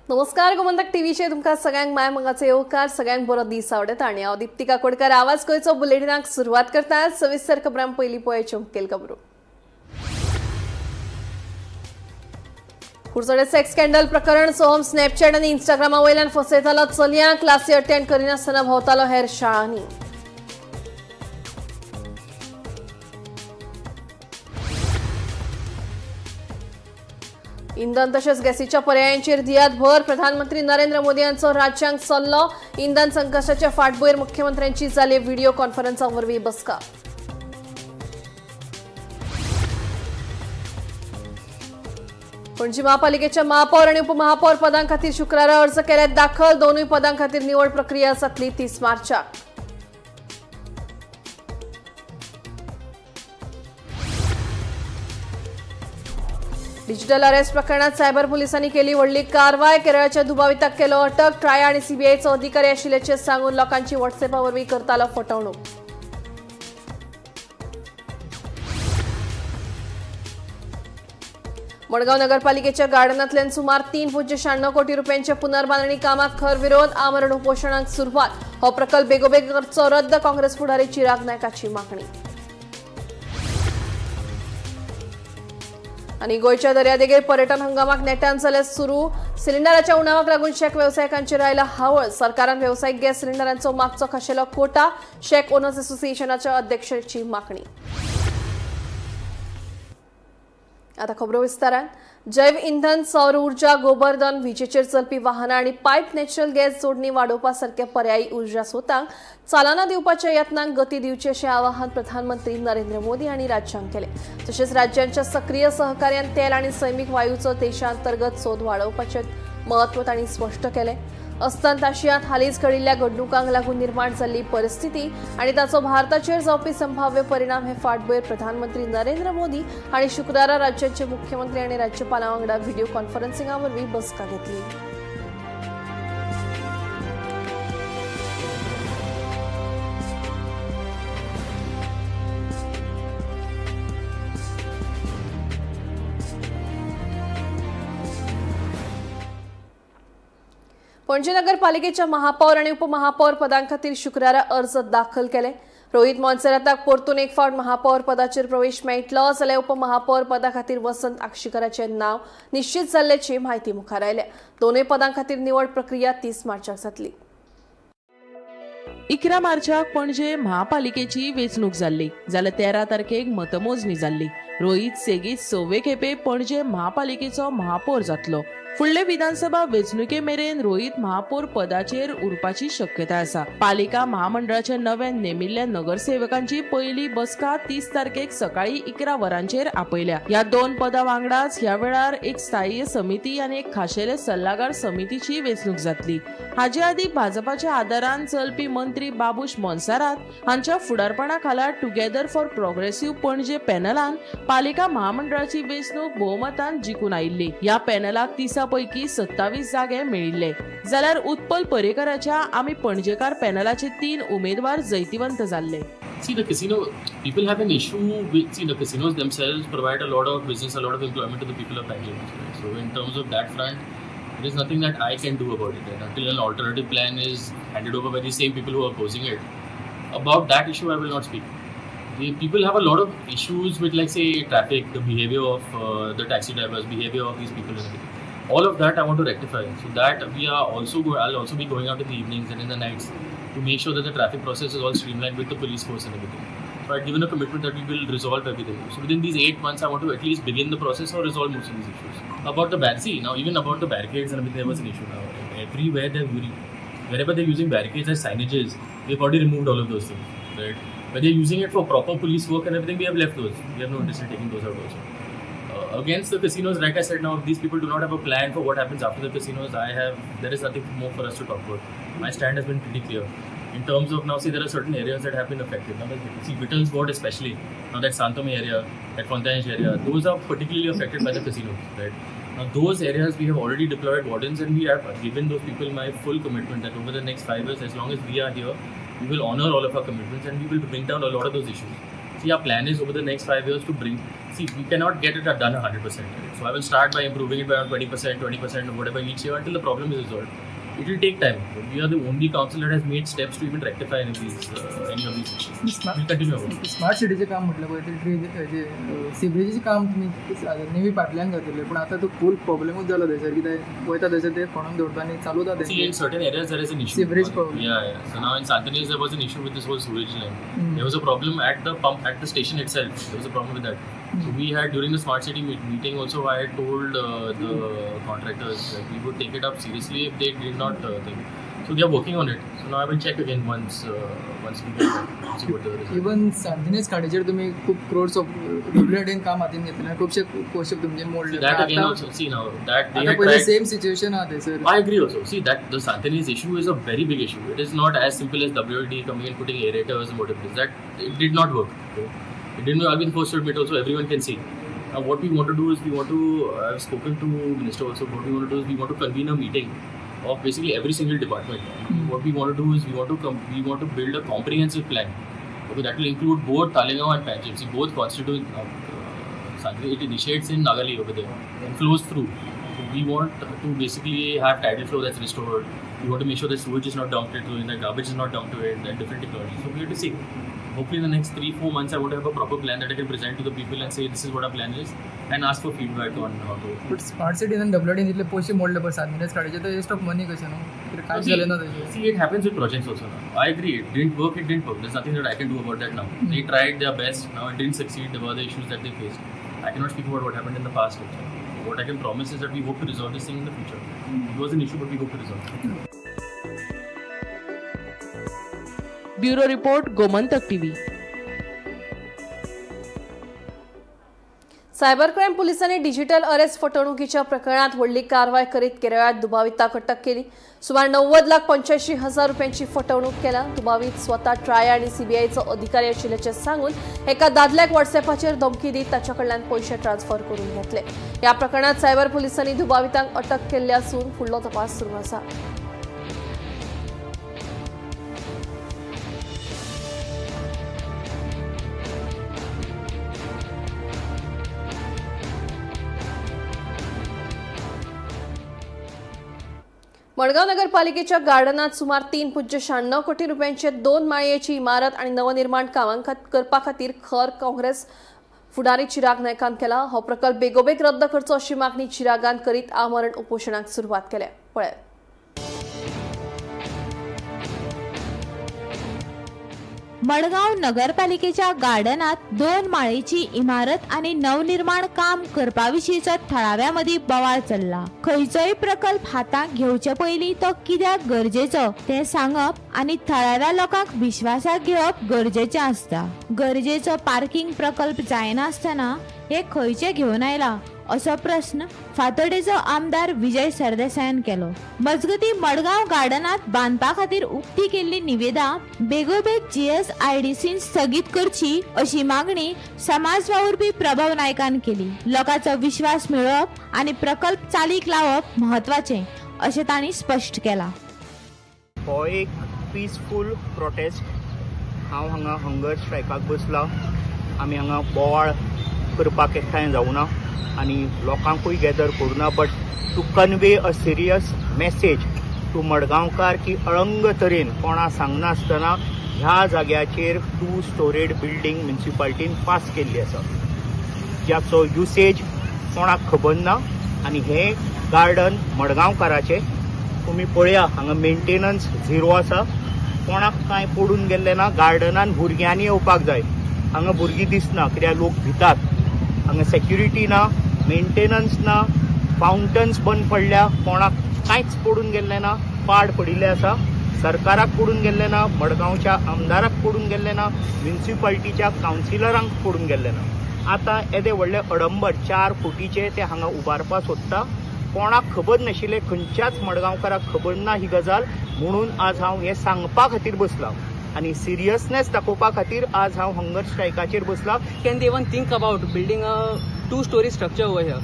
नमस्कार, गोमंतक टीव्हीचेर तुमकां सगळ्यांक माय मोगाचो येवकार. सगळ्यांक बरो दीस आवडटा आनी हांव दीप्ती काकोडकर आवाज गोंयचो बुलेटिनाक सुरवात करता. सविस्तर खबरां पयलीं पळयाच्यो मुखेल खबरो. कुडचडे सेक्स स्कॅन्डल प्रकरण. सोहम स्नॅपचॅट आनी इंस्टाग्रामा वयल्यान फसयतालो चलयांक. क्लासी अटेंड करिनासतना भोंवतालो हेर शाळांनी. इंधन तशेंच गॅसीच्या पर्यायांचेर दियात भर. प्रधानमंत्री नरेंद्र मोदी यांचो राज्यांक सल्लो. इंधन संकश्टाच्या फाटभुंयेर मुख्यमंत्र्यांची जाली व्हिडिओ कॉन्फरन्सा वरवीं बसका. पणजी महापालिकेच्या महापौर आणि उपमहापौर पदां खातीर शुक्रारा अर्ज केल्यात दाखल. दोनूय पदां खातीर निवड प्रक्रिया जातली 30 मार्चाक. डिजिटल अरेस्ट प्रकरणात सायबर पोलिसांनी केली व्हडली कारवाय. केरळच्या दुबाविताक केलो अटक. ट्राय आणि सीबीआयचो अधिकारी आशिल्ल्याचे सांगून लोकांची व्हॉट्सअॅपा वरवीं करतालो फटवणूक. मडगांव नगरपालिकेच्या गार्डनांतल्यान सुमार 3.96 कोटी रुपयांच्या पुनर्बांधणी कामाक खर विरोध. आमरण उपोशणाक सुरवात. हो प्रकल्प बेगोबेग करचो रद्द. काँग्रेस फुडारी चिराग नायकाची मागणी. आणि गोंयच्या दर्यादेगेर पर्यटन हंगामाक नेटान जाल्यार सुरू. सिलिंडराच्या उणावाक लागून शॅक वेवसायिकांचेर आयला हावळ. सरकारान वेवसायीक गॅस सिलिंडरांचो मागचो खाशेलो कोटा. शॅक ओनर्स असोसिएशनाच्या अध्यक्षाची मागणी. आता खबरो विस्तारान. जैव इंधन, सौर ऊर्जा, गोबरधन, विजेचेर चलपी वाहनां आनी पायप नॅचरल गॅस जोडणी वाडोवपा सारक्या पर्यायी ऊर्जा स्रोतांक चालना दिवपाच्या यत्नांक गती दिवची अशें आवाहन प्रधानमंत्री नरेंद्र मोदी हांणी राज्यांक केलें. तशेंच राज्यांच्या सक्रीय सहकार्यान तेल आनी सैमीक वायूचो देशांतर्गत सोद वाडोवपाचें म्हत्व तांणी स्पश्ट केलें. अस्तंत आशियांत हालींच घडिल्ल्या घडणुकांक लागून निर्माण जाल्ली परिस्थिती आनी ताचो भारताचेर जावपी संभाव्य परिणाम हे फाटभुंयेर प्रधानमंत्री नरेंद्र मोदी हांणी शुक्रारा राज्यांचे मुख्यमंत्री आनी राज्यपालां वांगडा व्हिडिओ कॉन्फरन्सिंगा वरवीं बसका घेतली. पणजी नगरपालिकेच्या महापौर आणि उपमहापौर पदांखातीर शुक्रारा अर्ज दाखल केले. रोहित मोन्सेराताक परतून एक फावट महापौर पदाचेर प्रवेश मेळटलो जाल्यार उपमहापौर पदा खातीर वसंत आक्षीकराचें नांव निश्चित जाल्ल्याची म्हायती मुखार आयल्या. दोनूय पदां खातीर निवड प्रक्रिया 30 मार्चाक जातली. 11 मार्चाक पणजे महापालिकेची वेंचणूक जाल्ली, जाल्यार 13 तारखेक मतमोजणी जाल्ली. रोहित सेगीत सवे खेपे पणजे महापालिकेचो महापौर जातलो. फुडले विधानसभा वेंचणुके मेरेन रोहित महापौर पदाचेर उरपाची शक्यताय आसा. पालिका महामंडळाच्या नव्यान नेमिल्ल्या नगरसेवकांची पयली बसका 30 तारखेक सकाळी 11 वरांचेर आपयल्या. ह्या दोन पदां वांगडाच ह्या वेळार एक स्थायी समिती आनी एक खाशेले सल्लागार समितीची वेंचणूक जातली. हाचे आदीं भाजपाच्या आदारान चलपी मंत्री बाबूश मोन्सारात हांच्या फुडारपणा खाला टुगेदर फॉर प्रोग्रेसिव्ह पणजे पॅनलान पालिका महामंडळाची वेंचणूक भोवमतान जिखून आयिल्ली. ह्या पॅनलाक 30 पैकी 27 जागे मेळिल्ले, जाल्यार उत्पल पर्येकराच्या आमी पणजेकार पॅनलाचे 3 उमेदवार जैतिवंत जाल्ले. See, the casino people have an issue with, see, the casinos themselves provide a lot of business, a lot of employment to the people of Bangalore. Right? So in terms of that front, there is nothing that I can do about it. Right? Until an alternative plan is handed over by the same people who are opposing it. About that issue, I will not speak. The people have a lot of issues with, like, say, traffic, the behavior of the taxi drivers, behavior of these people and everything. All of that I want to rectify. So that we are also I'll also be going out in the evenings and in the nights to make sure that the traffic process is all streamlined with the police force and everything. So I've given a commitment that we will resolve everything. So within these 8 months, I want to at least begin the process or resolve most of these issues. About the see, now even about the barricades and everything, there was an issue now. Everywhere they're using, wherever they're using barricades as signages, we've already removed all of those things, right? But they're using it for proper police work and everything, we have left those. We have no interest in taking those out also. Against the casinos, like I said, now if these people do not have a plan for what happens after the casinos, there is nothing more for us to talk about. My stand has been pretty clear. In terms of now, see, there are certain areas that have been affected. Now, see, Vittal's ward especially, now that Santome area, that Fontaine area, those are particularly affected by the casinos, right? Now, those areas we have already deployed wardens, and we have given those people my full commitment that over the next 5 years, as long as we are here, we will honor all of our commitments and we will bring down a lot of those issues. See, our plan is over the next 5 years to bring, See, we cannot get it done 100%. Right? So I will start by improving it by around 20%, 20%, whatever each year until the problem is resolved. It will take time. We are the only council that has made steps to even rectify any of these issues. We'll continue about it. Smart सिटीचें काम म्हटलं पळय ते सिवरेजीचें काम तुमी नेवी pipeline घातिल्लें पूण आतां तो फूल प्रॉब्लेमूच जालो थंयसर कित्याक वयता थंयसर ते खणून दवरता आनी चालूच आसा. See, in certain areas there is an issue. Sewerage problem. Yeah. So now in Santinez there was an issue with this whole sewage line. There was a problem at the pump, at the station itself. There was a problem with that. So we had, during the smart city meeting also, I had told the contractors that we would take it up seriously if they did not think. So they are working on it. So now I will check again once we get that, see what the result. Even Santa Inez खाडीचेर तुमी खूब crores of डब्ल्यूआरडीन काम हातीन घेतलें, खुबशे पयशे तुमचे मोडले. See, that again also, see now that they आतां had पयलें tried. Same situation आहा थंयसर. I agree also. See, that the Santinez issue is a very big issue. It is not as simple as WLD coming and putting aerators and whatever it is. That it did not work. Okay? It didn't. I'll be the first to admit also. Everyone can see. Now, what we want to do is we want to. I've spoken to minister also. What we want to do is we want to convene a meeting of basically every single department. What we want to do is we want to build a comprehensive plan. Okay, that will include both Talegaon and Panjim. See, both constitute. It initiates in Nagali over there and flows through. So we want to basically have tidal flow that's restored. We want to make sure that sewage is not dumped into it, that garbage is not dumped to it, and different technologies. So we have to see. Hopefully, in the next 3-4 months, I want to have a proper plan that I can present to the people and say this is what our plan is, and ask for feedback on how to. But smart सिटीन आनी डब्ल्यूआरडीन इतले पयशे मोडले पळय सांतिनेज खाडीचेर, ते waste of money कशें न्हू, कित्याक कांयच जालें ना तेजें. See, it happens with projects also now. I agree, it didn't work, it didn't work. There's nothing that I can do about that now. They tried their best, now it didn't succeed. There were the issues that they faced. I cannot speak about what happened in the past also. What I can promise is that we hope to resolve this thing in the future. It was an issue, but we hope to resolve it. Bureau report, Gomantak TV. Cyber crime पोलिसांनी digital arrest फटवणुकीच्या प्रकरणात व्हडली कारवाय करीत केरळात दुबाविताक अटक केली. सुमार 90,85,000 रुपयांची फटवणूक केला. दुबावीत स्वतः ट्राय आणि सीबीआयचो अधिकारी आशिल्ल्याचें सांगून एका दादल्याक व्हॉट्सएपाचेर धमकी दीत ताच्या कडल्यान पयशे ट्रान्सफर करून घेतले. ह्या प्रकरणात सायबर पोलिसांनी दुबावितांक अटक केल्ली आसून फुडलो तपास सुरू आसा. मडगाव नगरपालिकेच्या गार्डनात सुमार 3.96 कोटी रुपयांचे 2 माळयेची इमारत आणि नवनिर्माण कामां करपा खातीर खर काँग्रेस फुडारी चिराग नायकान केला. हो प्रकल्प बेगोबेग रद्द करचो अशी मागणी चिरागान करीत आमरण उपोशणाक सुरवात केल्या. पळयात. मडगांव नगरपालिकेच्या गार्डनात 2 माळेची इमारत आणि नवनिर्माण काम करपा विशींचो थळाव्या मदीं बोवाळ चल्ला. खंयचोय प्रकल्प हातांत घेवचे पयलीं तो कित्याक गरजेचो तें सांगप आनी थळाव्या लोकांक विश्वासाक घेवप गरजेचें आसता. गरजेचो पार्किंग प्रकल्प जायनासतना हे खंयचे घेवन आयला असो प्रस्न फातोडेचो आमदार विजय सरदेसायान केलो. मजगती मडगांव गार्डनात बांदपा खातीर उक्ती केल्ली निवेदा बेगोबेग GSIDCन स्थगीत करची अशी मागणी समाज वावुरपी प्रभव नायकान केली. लोकांचो विश्वास मेळोवप आनी प्रकल्प चालीक लावप म्हत्वाचें अशें तांणी स्पश्ट केलां. हो एक पीसफूल प्रोटेस्ट. हांव हांगा हंगर स्ट्रायकाक बसला. आमी हांगा बोवाळ करपाक एकठांय जावना आनी लोकांकूय गॅदर करुना, but to convey a serious message to मडगांवकार की अळंग तरेन कोणा सांगनासतना ह्या जाग्याचेर 2 स्टोरेड बिल्डींग म्युनिसिपालिटीन पास केल्ली आसा, ज्याचो युसेज कोणाक खबर ना. आनी हें गार्डन मडगांवकाराचें. तुमी पळया हांगा मेंटेनन्स झिरो आसा, कोणाक कांय पडून गेल्लें ना. गार्डनान भुरग्यांनी येवपाक जाय, हांगा भुरगीं दिसना कित्याक लोक भितात. हांगा सेक्युरिटी ना, मेंटेनन्स ना, फावंटन्स बंद पडल्या, कोणाक कांयच पडून गेल्लें ना, पाड पडिल्लें आसा. सरकाराक पडून गेल्लें ना, मडगांवच्या आमदाराक पडून गेल्लें ना, म्युनिसिपालिटीच्या कावन्सिलरांक पडून गेल्लें ना. आतां येदे व्हडले अडंबर 4 कोटीचे ते हांगा उबारपाक सोदता. कोणाक खबर नाशिल्लें, खंयच्याच मडगांवकाराक खबर ना ही गजाल, म्हणून आज हांव हें सांगपा खातीर बसलां आनी सिरियसनेस दाखोवपा खातीर आज हांव हंगर स्ट्रायकाचेर बसलां. Can they even think about building a 2-story structure over here?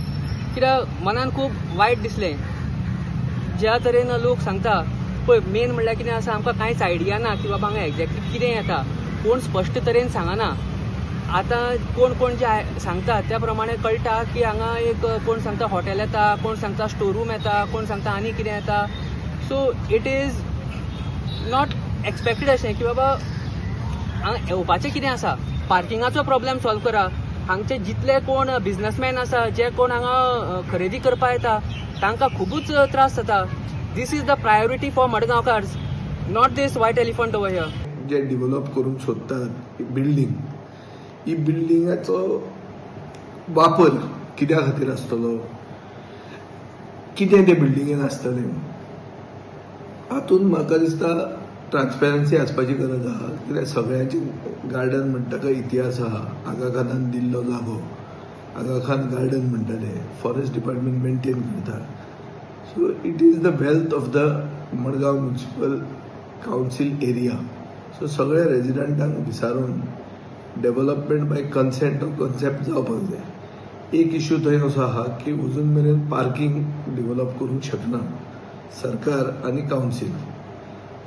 कित्याक मनान खूब वायट दिसलें ज्या तरेन लोक सांगता. पळय, मेन म्हणल्यार कितें आसा, आमकां कांयच आयडिया ना की बाबा हांगा एक्झॅक्टली कितें येता, कोण स्पश्ट तरेन सांगना. आतां कोण कोण जे सांगता त्या प्रमाणे कळटा की हांगा एक कोण सांगता हॉटेल येता, कोण सांगता स्टोर रूम येता, कोण सांगता आनी कितें येता. So it is not expected अशें की बाबा हांगा येवपाचें कितें आसा. पार्किंगाचो प्रॉब्लेम सॉल्व करा. हांगचे जितले कोण बिजनसमॅन आसा, जे कोण हांगा खरेदी करपा येता तांकां खुबूच त्रास जाता. This is the priority for Madgaonkars, not this white elephant over here. J develop करूंक सोदतात बिल्डींग, ही बिल्डिंगाचो वापर कित्या खातीर आसतलो, कितें ते बिल्डिंगेन आसतलें, हातूंत म्हाका दिसता ट्रान्सपेरन्सी आसपाची गरज आहा. कित्याक सगळ्यांचे गार्डन म्हणटा काय इतिहास आहा. आगा खानान दिल्लो जागो आगा खान गार्डन म्हणटाले, फॉरेस्ट डिपार्टमेंट मेंटेन करता. So it is the wealth of the Madgaon municipal council area. So सगळ्या रेजिडंटांक विचारून डेव्हलपमेंट बाय कन्सेंट हो कॉन्सेप्ट जावपाक जाय. एक इशू थंय असो आहा की अजून मेरेन पार्किंग डेव्हलप करूंक शकना सरकार आनी कावन्सील.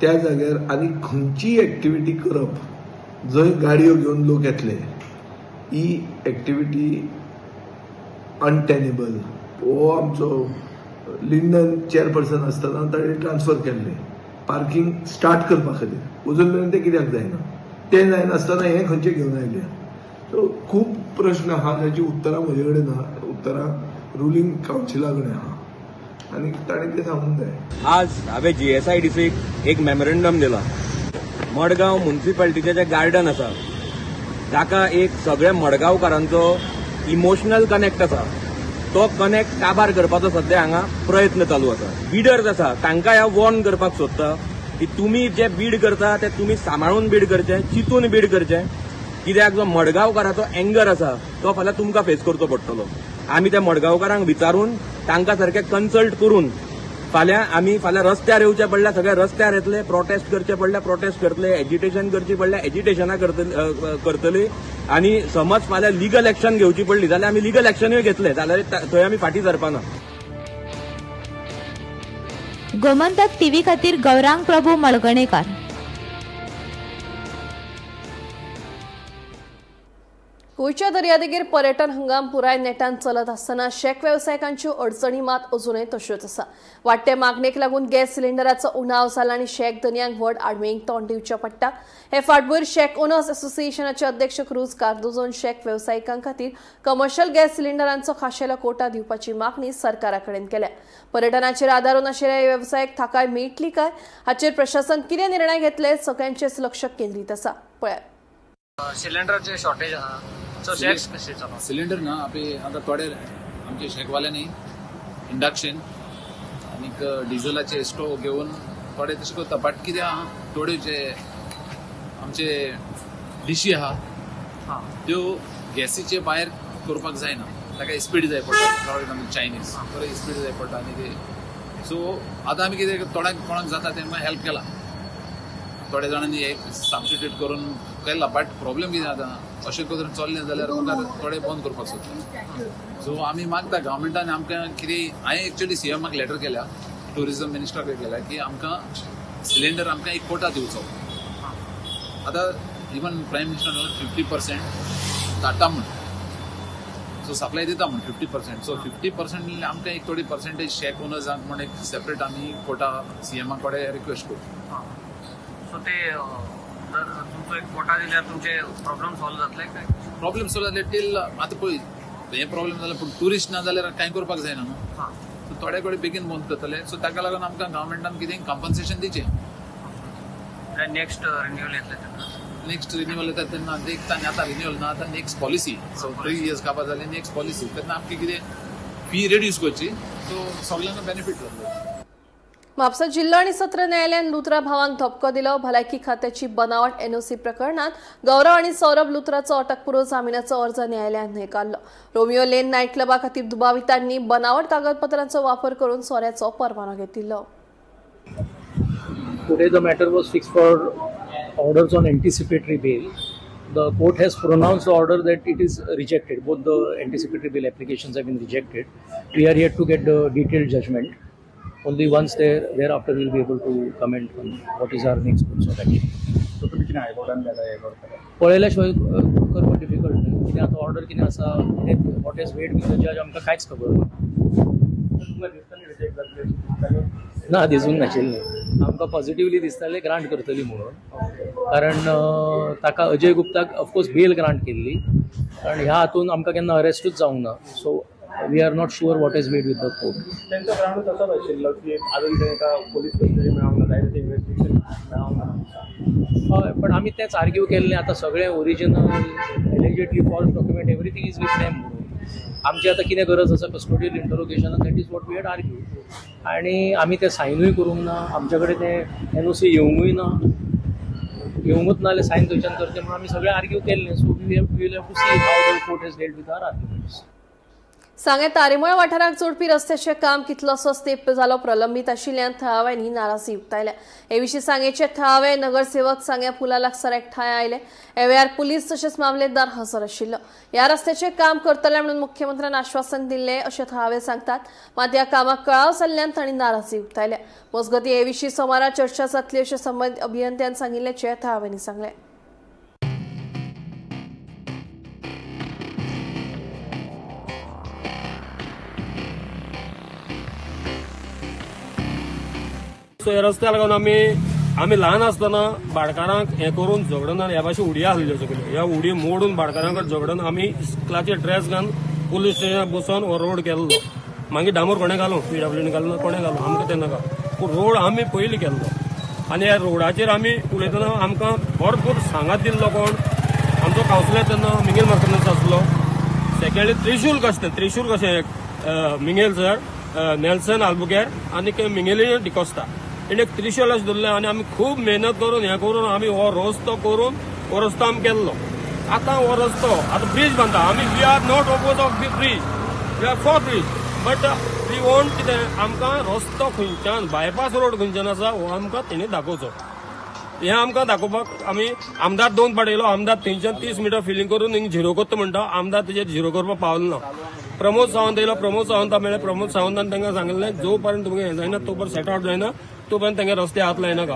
त्या जाग्यार आनी खंयचीय एक्टिविटी करप जंय गाडयो घेवन लोक येतले, ही एक्टिविटी अनटेनेबल. हो आमचो लिंडन चेअरपर्सन आसतना ताणें ट्रान्सफर केल्लें पार्किंग स्टार्ट करपा खातीर. अजून मेरेन तें कित्याक जायना, तें जायनासतना हें खंयचें घेवन आयलें. सो खूब प्रश्न आहा जाची उत्तरां म्हजे कडेन ना, उत्तरां रुलींग कावन्सिला कडेन आहा आनी ताणें तें सांगूंक जाय. आज हांवें GSIDC एक मेमोरंडम दिला. मडगांव म्युनिसिपालिटीचें जें गार्डन आसा ताका एक सगळ्या मडगांवकारांचो इमोशनल कनेक्ट आसा. तो कनेक्ट काबार करपाचो सद्या हांगा प्रयत्न चालू आसा. बिडर्स आसा तांकां हांव वॉर्न करपाक सोदता की तुमी जे बीड करता ते तुमी सांबाळून बीड करचे, चिंतून बीड करचे. कित्याक जो मडगांवकाराचो एंगर आसा तो फाल्यां तुमकां फेस करचो पडटलो. आमी त्या मडगांवकारांक विचारून तांकां सारकें कन्सल्ट करून फाल्यां आमी फाल्यां रस्त्यार येवचें पडल्यार सगळे रस्त्यार येतले, प्रोटेस्ट करचे पडल्यार प्रोटेस्ट करतले, एजिटेशन करची पडल्यार एजिटेशनां करतले आनी समज फाल्यां लिगल एक्शन घेवची पडली जाल्यार आमी लिगल एक्शनूय घेतले जाल्यार थंय आमी फाटीं सरपाना. गोमंतक टीव्ही खातीर गौरांग प्रभू मळगणेकार. गोंयच्या दर्यादेगेर पर्यटन हंगाम पुराय नेटान चलत आसतना शॅक वेवसायिकांच्यो अडचणी मात अजूनय तश्योच आसा. वाडटे मागणेक लागून गॅस सिलिंडराचो उणाव जाला आनी शॅक धनयांक व्हड आडमेळींक तोंड दिवचें पडटा. हे फाटभूंयेर शॅक ओनर्स असोसिएशनाचे अध्यक्ष क्रूज कार्दोजोन शॅक वेवसायिकां खातीर कमर्शियल गॅस सिलिंडरांचो खाशेलो कोटा दिवपाची मागणी सरकारा कडेन केल्या. पर्यटनाचेर आदारून आशिल्ल्या ह्या वेवसायाक थाकाय मेळटली काय हाचेर प्रशासन कितें निर्णय घेतले सगळ्यांचेच लक्ष केंद्रीत आसा. पळयात. सिलेंडराचे शॉर्टेज आहा, सो शॅक्स कशे चलोवप? सिलिंडर ना आपले आतां थोडे आमचे शेकवाल्यांनी इंडक्शन आनीक डिझलाचे स्टोव घेवन थोडे तशें करता. बट कितें आहा, थोड्यो जे आमचे डिशी आहा त्यो गॅसीचे भायर करपाक जायना, ताका स्पीड जाय पडटा. फॉर एग्जाम्पल चायनीज बरें स्पीड जाय पडटा आनी ते सो आतां आमी कितें थोड्यांक कोणाक जाता तेंकां हेल्प केला, थोड्या जाणांनी सबस्टिट्यूट करून केला. बट प्रॉब्लेम कितें जाता, अशें करून चल्लें जाल्यार मुखार थोडे बंद करपाक सोदता. सो आमी मागता गव्हर्मेंटान आमकां कितें, हांवें एक्चुअली सीएमाक लेटर केल्या, ट्युरिजम मिनिस्टराक केल्या की आमकां सिलिंडर आमकां एक कोटा दिवचो. आतां इवन प्रायम मिनिस्टर 50% धाडटा म्हूण, सो सप्लाय दिता म्हूण 50%. सो 50% आमकां एक थोडी पर्सेंटेज शॅक ओनर्सांक म्हूण एक सेपरेट आमी कोटा सीएमा कडेन रिक्वेस्ट करू. सो ते जर तुमचो एक कोटा दिल्यार तुमचे प्रॉब्लेम सॉल्व जातले काय? प्रॉब्लेम सॉल्व जातले टील आतां पळय हें प्रॉब्लेम जालें, पूण ट्युरिस्ट ना जाल्यार कांय करपाक जायना न्हू. सो थोडे कडेन बेगीन बंद करतले. सो ताका लागून आमकां गव्हर्मेंटान कितें कंपन्सेशन दिवचें. नेक्स्ट रिन्युअल येतले तेन्ना, नेक्स्ट रिन्युअल येता तेन्ना एक आतां रिन्युअल ना, आतां नेक्स्ट पॉलिसी. सो 3 इयर्स काबार जाले, नेक्स्ट पॉलिसी तेन्ना आमकां कितें फी रिड्यूस करची, सो सगल्यांक बेनिफीट जातलो. म्हापसा जिल्लो आनी सत्र न्यायालयान लुथरा भावांक धपको दिलो. भलायकी खात्याची बनावट एनओसी प्रकरणात गौरव आनी सौरभ लुथराचो अटकपूर्व जामिनाचो अर्ज न्यायालयान न्हयकारलो. रोमियो लेन नायट क्लबा खातीर दुबावितांनी बनावट कागदपत्रांचो वापर करून सोऱ्याचो परवानो घेतिल्लो. Today the matter was fixed for orders on anticipatory bail. The court has pronounced the order that it is rejected. Both the anticipatory bail applications have been rejected. We are yet to get the detailed judgment. Only once thereafter we will be able to comment on what is our next course of action. So तुम्ही कितें हायकोर्टान गेला हे करतले? पळयल्या शिवाय करपाक difficult न्ही. कितें आतां ऑर्डर कितें आसा, कितें what is weighed with the जज, आमकां कांयच खबर ना. ना, दिसूंक नाशिल्लें. आमकां पॉझिटिवली दिसतालें ग्रांट करतली म्हणून, कारण ताका अजय गुप्ताक ऑफकोर्स बेल ग्रांट केल्ली, कारण ह्या हातून आमकां केन्ना अरेस्टूच जावंक ना. So we are not sure what is weighed with the court. तेंचो ग्रावंडूच असोच आशिल्लो की अजून तांकां पोलीस कस्टडी मेळोंक ना, जाय तशें इन्वेस्टिगेशन मेळोंक ना. हय, पण आमी तेंच आर्ग्यू केल्लें. आतां सगळें original, allegedly false document, everything is with them म्हणून आमची आतां कितें गरज आसा custodial इंटरोगेशनान? That is what we had argue. आनी आमी तें सायनूय करूंक ना. आमच्या कडेन तें एनओसी येवंकूय ना. येवंकूच ना जाल्यार सायन खंयच्यान करचें म्हणून आमी सगळें आर्ग्यू केल्लें. So we will have to see how the court has dealt with our arguments. सांगें तारीमळ वाठाराक जोडपी रस्त्याचें काम कितलोसोच तेंप जालो प्रलंबीत आशिल्ल्यान थळाव्यांनी नाराजी उक्तायल्या. हे विशीं सांगेचे थळावे नगरसेवक सांग्या पुला लागसार एकठांय आयले. ह्या वेळार पुलीस तशेंच मामलेदार हजर आशिल्लो. ह्या रस्त्याचें काम करतले म्हणून मुख्यमंत्र्यान आश्वासन दिल्लें अशें थळावे सांगतात. मात ह्या कामाक कळाव जाल्ल्यान तांणी नाराजी उक्तायल्या. मजगतीं, हे विशीं सोमारा चर्चा जातली अशें संबंदीत अभियंत्यान सांगिल्ल्याचें थळाव्यांनी सांगलें. सो ह्या रस्त्या लागून आमी ल्हान आसतना भाटकारांक हें करून झगडून ह्या भाशेन उडयो आसल्यो सगल्यो. ह्या उडी मोडून भाटकारां कडेन झगडून आमी इस्कलाचे ड्रेस घालून पुलीस स्टेशनार बसोन हो रोड केल्लो. मागीर डांबर कोणें घालूं, पीडब्ल्यूडीन घालूं, कोणें घालूं, आमकां तें नाका, पूण रोड आमी पयलीं केल्लो. आनी ह्या रोडाचेर आमी उलयतना आमकां भरपूर सांगात दिल्लो कोण? आमचो कावन्सिलर तेन्ना मिंगेल मार्कनस आसलो. सेकंडली त्रिशूल कशें, त्रिशूल कशें, मिंगेल सर, नेल्सन आल्बुकेर आनी मिंगेली डिकोस्ता, हेणे एक त्रिशूल अशें धरलें आनी आमी खूब मेहनत करून हें करून आमी हो रस्तो करून हो रस्तो आमी केल्लो. आतां हो रस्तो आतां ब्रीज बांदता आमी. We are not oppose of bridge, we are for bridge, but we want कितें, आमकां रस्तो खंयच्यान, बायपास रोड खंयच्यान आसा हो आमकां तेणी दाखोवचो. हें आमकां दाखोवपाक आमी आमदार दोन फावट येयलो. आमदार थंयच्यान 30 मिटर फिलींग करून हिंग झिरो करता म्हणटा. आमदार तेजेर झिरो करपाक पावलो ना. प्रमोद सावंत येयलो. प्रमोद सावंता मेळ्ळे. प्रमोद सावंतान तांकां सांगिल्लें, जो पर्यंत तुमकां हें जायना, तो पर्यंत सेट आवट जायना, तो पर्यंत तांकां रस्ते हात लायनाका.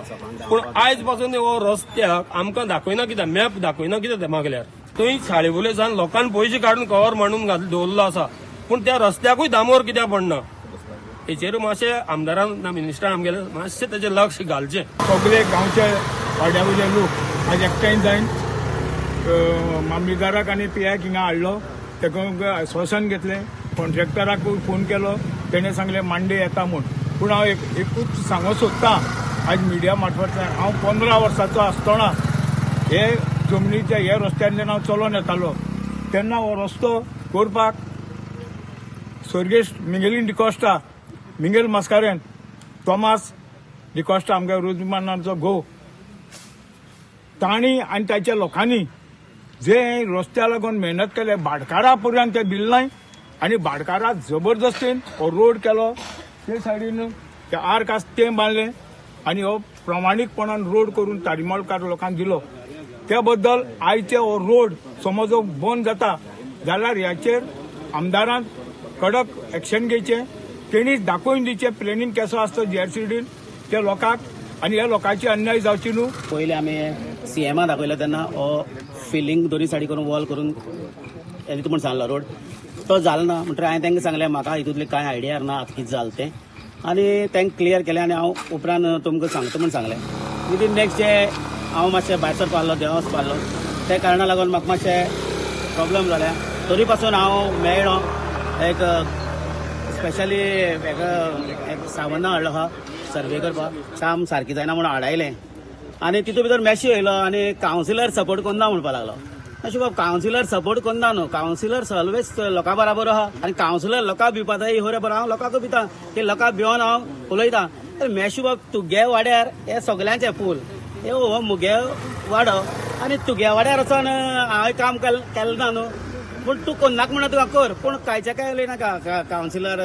पूण आयज पासून हो रस्त्याक आमकां दाखयना कित्याक, मॅप दाखयना कित्याक? मागल्यार थंय शाळे वयले लोकांनी पयशे काडून कवर मांडून दवरलो आसा, पूण त्या रस्त्याकूय दामोर कित्याक पडना? हेचेर मातशें आमदारान ना मिनिस्टरान आमगेले मातशें तेजें लक्ष घालचें. सगळे गांवचे वाड्या वयले लोक आज एकठांय जावन मामलेदाराक आनी पीआयक हिंगा हाडलो. ताका आश्वासन घेतलें. कॉन्ट्रॅक्टराकूय फोन केलो. तेणें सांगलें मांडे येता म्हूण. पूण हांव एक एकूच सांगूंक सोदतां आज मिडिया मार्फतल्यान, हांव 15 वर्सांचो आसतना हे जमनीच्या हे रस्त्यार हांव चलोन येतालो तेन्ना हो रस्तो करपाक स्वर्गेस्त मिंगेलीन डिकॉस्टा, मिंगेल मास्कारेन, टॉमास डिकॉस्टा, आमगे रोजमानाचो घोव, तांणी आनी ताच्या लोकांनी जे रस्त्या लागून मेहनत केले, भाटकारा पर्यंत ते दिले आनी भाटकारा जबरदस्तीन हो रोड केलो. ते सायडीन ते आर्क आसा तें बांदलें आनी हो प्रामाणीकपणान रोड करून तारीमळकार लोकांक दिलो. त्या बद्दल आयचे हो रोड समज बंद जाता जाल्यार ह्याचेर आमदारान कडक एक्शन घेवचें. तेणी दाखोवन दिवचें प्लॅनिंग कसो आसता जीआरसीडीन त्या लोकांक, आनी ह्या लोकांची अन्याय जावची न्हू. पयलीं आमी सीएमा दाखयलो तेन्ना हो फिलिंग दोनी सायडी करून वॉल करून येता म्हूण सांगलो. रोड तो जालो ना म्हणटकीर हांवें तांकां सांगलें म्हाका हितूंतली कांय आयडिया ना आतां कितें जालें तें, आनी तांकां क्लियर केलें आनी हांव उपरांत तुमकां सांगता म्हूण सांगलें. विदीन नेक्स्ट डे हांव मातशें भायर सरपाक आहलो, देवा वचपा आहलो, त्या कारणा लागून म्हाका मातशें प्रोब्लम जालें. तरी पासून हांव मेळ्ळो एक स्पेशली एक सावंतां हाडलो आहा सर्वे करपाक, काम सारकें जायना म्हणून आडायलें आनी तितून भितर मॅशी येयलो आनी कावन्सिलर सपोर्ट करना म्हणपाक लागलो. अशें बाब, कावन्सिलर सपोर्ट करना न्हू, कावन्सिलर ऑलवेज लोकां बराबर आहा आनी कावन्सिलर लोकांक भिवपा जाय. खरें बरें, हांव लोकांक भिता की लोकांक भिवन हांव उलयतां. मॅशी बाब, तुगे वाड्यार हे सगल्यांचे पूल, हे हो मुगे वाडो आनी तुगे वाड्यार वचोन हांवें काम केलें ना न्हू, पूण तूं कोन्नाक म्हणा तुका कर, पूण कांयच्या काय उलयनाका. कावन्सिलर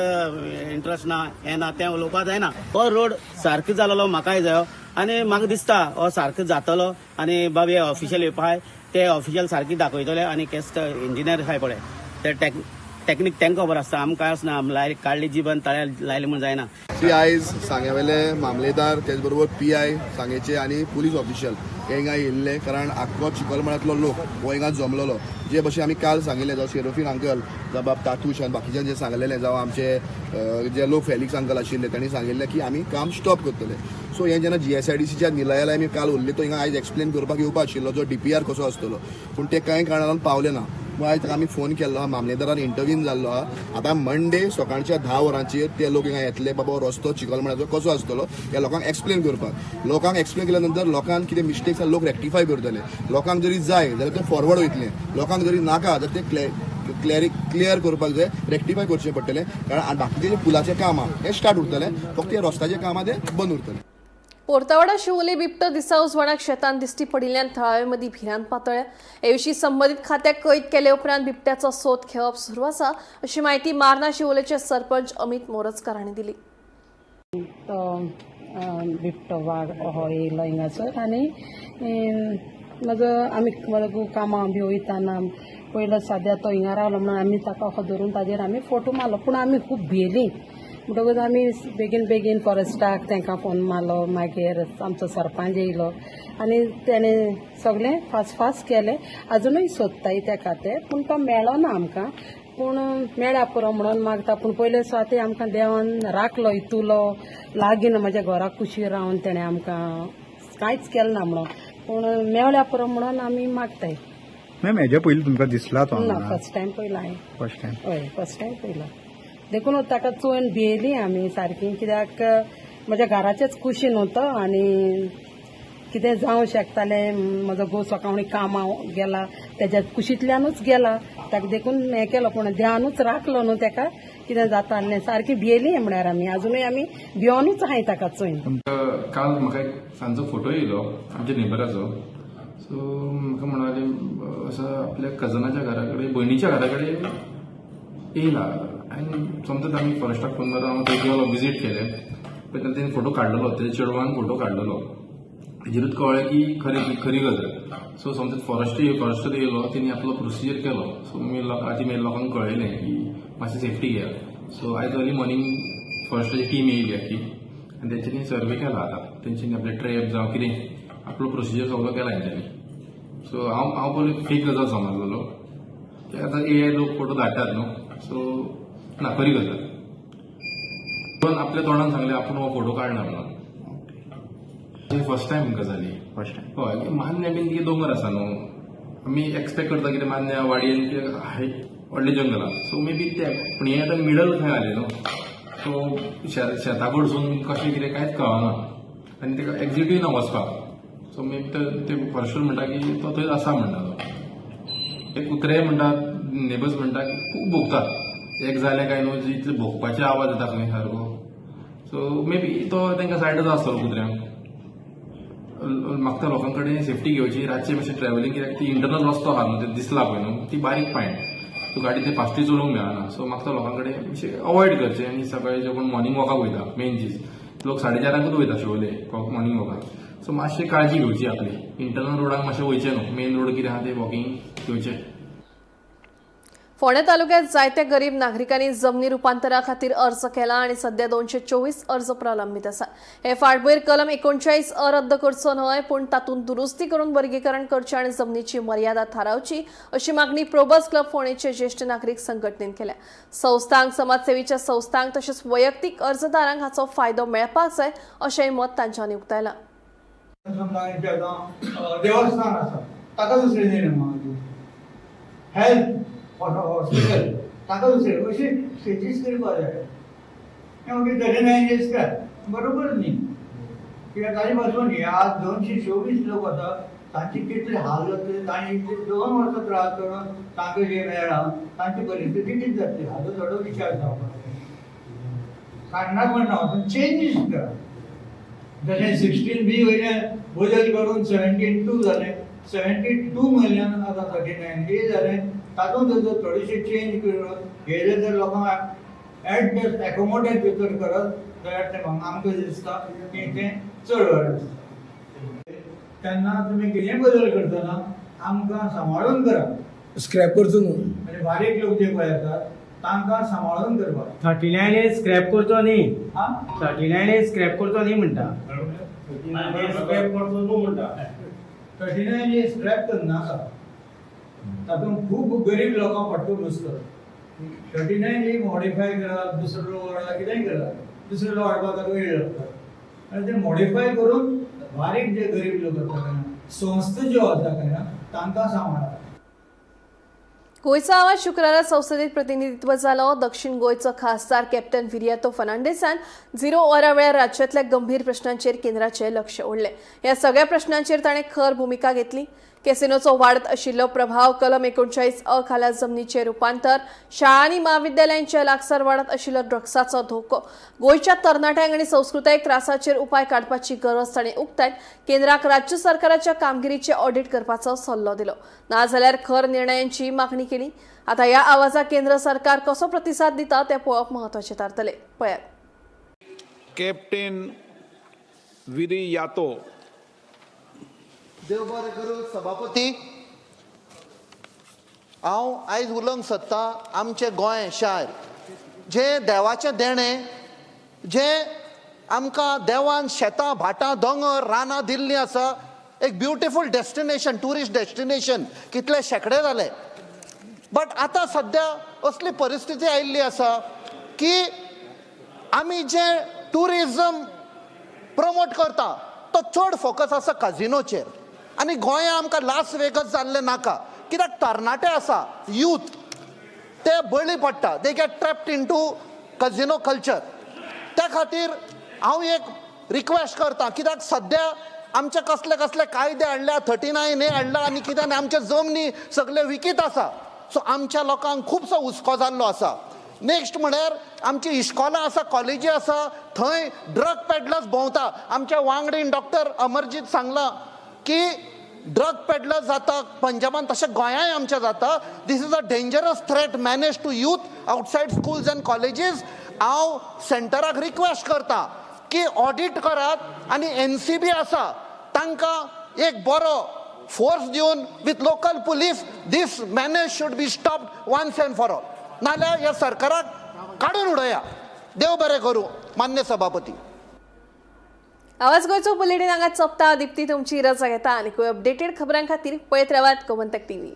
इंट्रस्ट ना, हें ना तें उलोवपाक जायना. हो रोड सारको जालोलो म्हाकाय जायो आनी म्हाका दिसता हो सारको जातलो आनी बाब हे ऑफिशियल येवपा आहाय ते ऑफिशियल सारकी दाखयतले आनी केस इंजिनियर आहाय पळय ते टॅक्नीक तांकां खबर आसता, आमकां आसना. लायली काडली जीप आनी तळ्यार लायले म्हूण जायना. सी आयज सांग्यावेले मामलेदार, त्याच बरोबर पीआय सांगेचे आनी पुलीस ऑफिशियल हे हिंगा येयल्ले, कारण आख्खो चिखलमळ्यांतलो लोक हो हिंगा जमलेलो. जे भशेन आमी काल सांगिल्लें, जावं शेरोफीन अंकल, जावं बाब तातूश आनी बाकीच्यान जे सांगलेलें, जावं आमचे जे लोक फेलिक्स अंकल आशिल्ले तांणी सांगिल्लें की आमी काम स्टॉप करतले. सो हें जेन्ना जीएसआयडीसीच्या निलयाला आमी काल उरले, तो हिंगा आयज एक्सप्लेन करपाक येवपा आशिल्लो जो डीपीआर कसो आसतलो, पूण ते कांय कारणान पावले ना. मग आयज आमी फोन केल्लो आहा, मामलेदारान इंटरव्यून जाल्लो आहा. आतां मंडे सकाळच्या 10 वरांचेर ते लोक हिंगा येतले, बाबा रस्तो चिखलमळ्याचो कसो आसतलो ह्या लोकांक एक्सप्लेन करपाक. लोकांक एक्सप्लेन केल्या नंतर लोकांक कितें मिस्टेक्स आसा लोक रेक्टिफाय करतले. लोकांक जरी जाय जाल्यार ते फॉरवर्ड वयतले, लोकांक जरी नाका जाल्यार ते क्लियर करपाक जाय, रेक्टिफाय करचें पडटलें. कारण बाकीचें जें पुलाचें काम आहा हें स्टार्ट उरतलें, फक्त हें रस्त्याचें काम आहा तें बंद उरतलें. पोर्तवाडा शिवोले बिबटो दिसा उजवाडाक शेतांत दिश्टी पडिल्ल्यान थळावे मदीं भिरांत पातळ्या. हे विशीं संबंदीत खात्याक कळीत केले उपरांत बिबट्याचो सोद घेवप सुरू आसा, अशी म्हायती मार्ना शिवोलेचे सरपंच अमित मोरजकर हांणी दिली. तो बिबटो वाग हो येयलो हिंगासर आनी म्हजो आमी कामां बी वयताना पयलो सद्या तो हिंगा रावलो म्हणून आमी ताका असो धरून ताजेर आमी फोटो मारलो, पूण आमी खूब भियेली. म्हणटकूच आमी बेगीन बेगीन फॉरेस्टाक तांकां फोन मारलो, मागीर आमचो सरपंच येयलो आनी तेणें सगळें फास्ट फास्ट केलें. अजुनूय सोदताय तेका ते, पूण तो मेळो ना आमकां, पूण मेळ्ळ्या पुरो म्हणून मागता. पूण पयले सुवाते आमकां देवान राखलो, इतुलो लागीं ना म्हज्या घरा कुशीर रावन तेणें आमकां कांयच केलें ना म्हणून, पूण मेळ्ळ्या पुरो म्हणून आमी मागताय. मॅम, हेज्या पयलीं तुमकां दिसला तो? ना, फर्स्ट टायम पयला हांवें. First time? हय, फर्स्ट टायम पयला. देखून ताका चोवन भियेली आमी सारकी, कित्याक म्हज्या घराचेच कुशीन न्हू तो आनी कितें जावं शकतालें. म्हजो घोव सकाळी कामां गेला, तेज्या कुशींतल्यानूच गेला, ताका देखून हें केलो, पूण देवानूच राखलो न्हू तेका, कितें जाता आसलें. सारकी भियेली म्हळ्यार आमी अजुनूय आमी भियोनूच आहाय ताका चोवन. काल म्हाका एक सांजचो फोटो येयलो आमच्या नेबराचो. सो म्हाका म्हणाले असो आपल्या कजनाच्या घरा कडेन, भयणीच्या घरा कडेन येयला आनी समजत आमी फॉरेस्टाक फोन मारून हांव थंय गेलो, विजीट केलें. पळयतना तेणी फोटो काडलेलो, तेज्या चेडवान फोटो काडलेलो, तेजेरूच कळ्ळें की खरी खरी गजाल. सो समजत फॉरेस्टर येयलो, तेणी आपलो प्रोसिजर केलो. सो आती मागीर लोकांक कळयलें की मातशें सेफ्टी घेयात. सो आयज अर्ली मॉर्निंग फॉरेस्टाची टीम येयली आख्खी आनी तेंच्यांनी सर्वे केला. आतां तेंच्यांनी आपले ट्रॅप जावं कितें आपलो प्रोसिजर सगळो केला तेंच्यांनी. सो हांव पयलीं फेक गजाल समजलेलो, आतां एआय लोक फोटो धाडटात न्हू, सो ना खरी गजाल. पण आपल्या तोंडान सांगलें आपूण हो फोटो काडना म्हणून. फर्स्ट टायम गजाली फर्स्ट टायम. हय, मान्य बीन कितें दोंगर आसा न्हू, आमी एक्सपेक्ट करता कितें मान्य वाडयेन कितें हाय व्हडलें जंगल आसा, सो मे बी तें. पूण हें आतां मिडल खंय आलें न्हू, सो शेता कडसून कशें कितें कांयच कळना आनी ताका एक्झिटूय ना वचपाक. सो मे बी ते फॉरेस्टर म्हणटा की तो थंय आसा म्हणटा. तो ते कुत्रे म्हणटात, नेबर्स म्हणटा की खूब भोंकतात, एक जालें काय न्हू इतले भोंकपाचे आवाज येता खंय सारको. सो मे बी तो तांकां सायडच आसतलो कुत्र्यांक. मागता लोकां कडेन सेफ्टी घेवची, रातचें मातशें ट्रॅव्हलिंग, कित्याक ती इंटरनल रस्तो आहा न्हू, ते दिसला पळय न्हू, ती बारीक पायण, तूं गाडी ते फास्टूय चलोवंक मेळना. सो मागता लोकां कडेन मातशें अवॉयड करचें आनी सकाळी जे कोण मॉर्निंग वॉकाक वयता, मेन चीज लोक 4:30 वयता शिवोले मॉर्निंग वॉकाक, सो मातशी काळजी घेवची आपली. इंटरनल रोडाक मातशें वयचें न्हू, मेन रोड कितें आहा ते वॉकिंग घेवचें. फोंडें तालुक्यात जायत्या गरीब नागरिकांनी जमनी रुपांतरा खातीर अर्ज केला आनी सध्या 224 अर्ज प्रलंबीत आसा. हे फाटभूंयेर कलम 39 अ रद्द करचो न्हय, पूण तातूंत दुरुस्ती करून वर्गीकरण करचें आनी जमनीची मर्यादा थारावची अशी मागणी प्रोबस क्लब फोंडेचे ज्येश्ठ नागरीक संघटनेन केल्या. संस्थांक, समाजसेवेच्या संस्थांक तशेंच वैयक्तीक अर्जदारांक हाचो फायदो मेळपाक जाय अशेंय मत तांच्यांनी उक्तायलां. देवस्थान आसा ताका दुसरें निर्माण, हेल्थ हॉस्पिटल ताका दुसरें, अशें स्टेजीस करपाक जाय. मागीर 39 स्क्रॅप बरोबर न्ही, कित्याक ताजे पासून हे आज 224 लोक आसा, तांचे कितले हाल जातले, तांणी इतले 2 वर्सां त्रास करून तांकां जें मेळ्ळां तांची परिस्थिती कितें जातली हाजो थोडो विचार जावपाक जाय. काडनाक म्हणना, पूण चेंजीस करा. जशें 16B वयल्यान बदल करून 17(2) जालें, 72 वयल्यान आतां 39A जालें, तातूंत जर थोडीशी चेंज करून हे जर लोकांक एडजस्ट एकोमोडेट जर करत जाल्यार तें आमकां दिसता की तें चड बरें दिसता. तेन्ना तुमी कितेंय बदल करतना आमकां सांबाळून करा, स्क्रॅप करचो न्हू, म्हणजे बारीक लोक जे पळय येतात तांकां सांबाळून करपाक. 39 ए स्क्रॅप करचो न्ही. 39 ए स्क्रॅप करचो न्ही म्हणटा. स्क्रॅप करचो न्हू म्हणटा. 39 ए स्क्रॅप करनाका, तातूंत खूब गरीब लोकांक फटको बसलो. 39 ए मॉडिफाय करात, दुसरो लो हाडला, कितेंय करात, दुसरो लो हाडपाक ताका वेळ लागता आनी ते मॉडिफाय करून बारीक जे गरीब लोक आसा काय ना, संस्था ज्यो आसा काय ना, तांकां सांबाळात. गोंयचो आवाज शुक्रारा संसदेत प्रतिनिधित्व जालो. दक्षिण गोंयचो खासदार कॅप्टन विरियातो फर्नांडीसान 0 वरा वेळार राज्यांतल्या गंभीर प्रश्नांचेर केंद्राचें लक्ष ओडलें. ह्या सगळ्या प्रश्नांचेर ताणें खर भुमिका घेतली. कॅसिनोचो वाडत आशिल्लो प्रभाव, कलम 39 अ खाला जमनीचें रुपांतर, शाळा आनी म्हाविद्यालयांच्या लागसार वाडत आशिल्लो ड्रग्साचो धोको, गोंयच्या तरणाट्यांक आनी संस्कृतायेक त्रासाचेर उपाय काडपाची गरज ताणें उक्तायत केंद्राक राज्य सरकाराच्या कामगिरीचें ऑडिट करपाचो सल्लो दिलो, नाजाल्यार खर निर्णयांची मागणी केली. आता ह्या आवाजाक केंद्र सरकार कसो प्रतिसाद दिता तें पळोवप म्हत्वाचें थारतलें. पळयात. कॅप्टन विरियातो. देव बरें करूं सभापती. हांव आयज उलोवंक सोदतां आमचें गोंय शार जें देवाचें देणें, जें आमकां देवान शेतां भाटां दोंगर रानां दिल्लीं आसा, एक ब्युटिफूल डेस्टिनेशन, ट्युरिस्ट डेस्टिनेशन कितले शेंकडे जाले. बट आतां सद्या असली परिस्थिती आयिल्ली आसा की आमी जें ट्युरिजम प्रमोट करता तो चड फोकस आसा काजिनोचेर आनी गोंया आमकां लास वेगस जाल्लें नाका, कित्याक तरणाटे आसा, यूथ, ते बळी पडटा, they get trapped into casino culture. त्या खातीर हांव एक रिक्वेस्ट करता, कित्याक सद्या आमचे कसले कसले कायदे हाडल्या, 39 ए हाडला आनी कितें, आनी आमचे जमनी सगळे विकीत आसा. सो आमच्या लोकांक खुबसो हुस्को जाल्लो आसा. नेक्स्ट म्हळ्यार आमची इश्कोलां आसा, कॉलेजी आसा, थंय ड्रग पेडलर्स भोंवता. आमच्या वांगडीन डॉक्टर अमरजीत सांगलां की ड्रग पेडलर्स जाता पंजाबान, तशें गोंयांय आमच्या जाता. This is a dangerous threat, menace to youth outside schools and colleges. हांव सेंटराक रिक्वेस्ट करता की ऑडिट करात आनी एनसीबी आसा तांकां एक बरो फोर्स दिवन with local police this menace should be stopped once and for all, नाल्यार ह्या सरकाराक काडून उडया. देव बरें करूं मान्य सभापती. आवाज गोंयचो बुलेटीन हांगा सोंपता. दिप्ती तुमची रजा घेता आनी अपडेटेड खबरां खातीर पळयत रावात गोमंतक टीव्ही.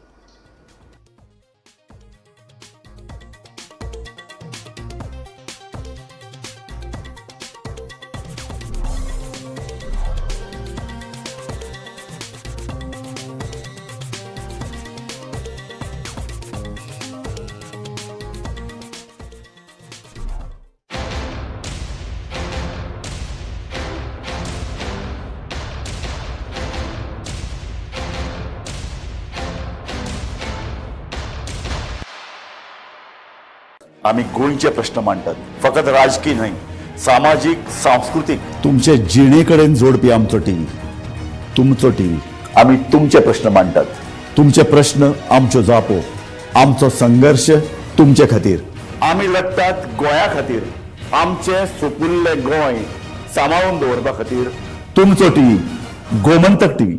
आमी गोंयचे प्रश्न मांडटात, फकत राजकीय न्हय, सामाजीक, सांस्कृतीक, तुमचे जिणे कडेन जोडपी आमचो टीव्ही, तुमचो टीव्ही. आमी तुमचे प्रश्न मांडटात, तुमचे प्रश्न आमच्यो जापो, आमचो संघर्श तुमचे खातीर. आमी लढटात गोंया खातीर, आमचें सुपुल्लें गोंय सांबाळून दवरपा खातीर. तुमचो टीव्ही, गोमंतक टीव्ही.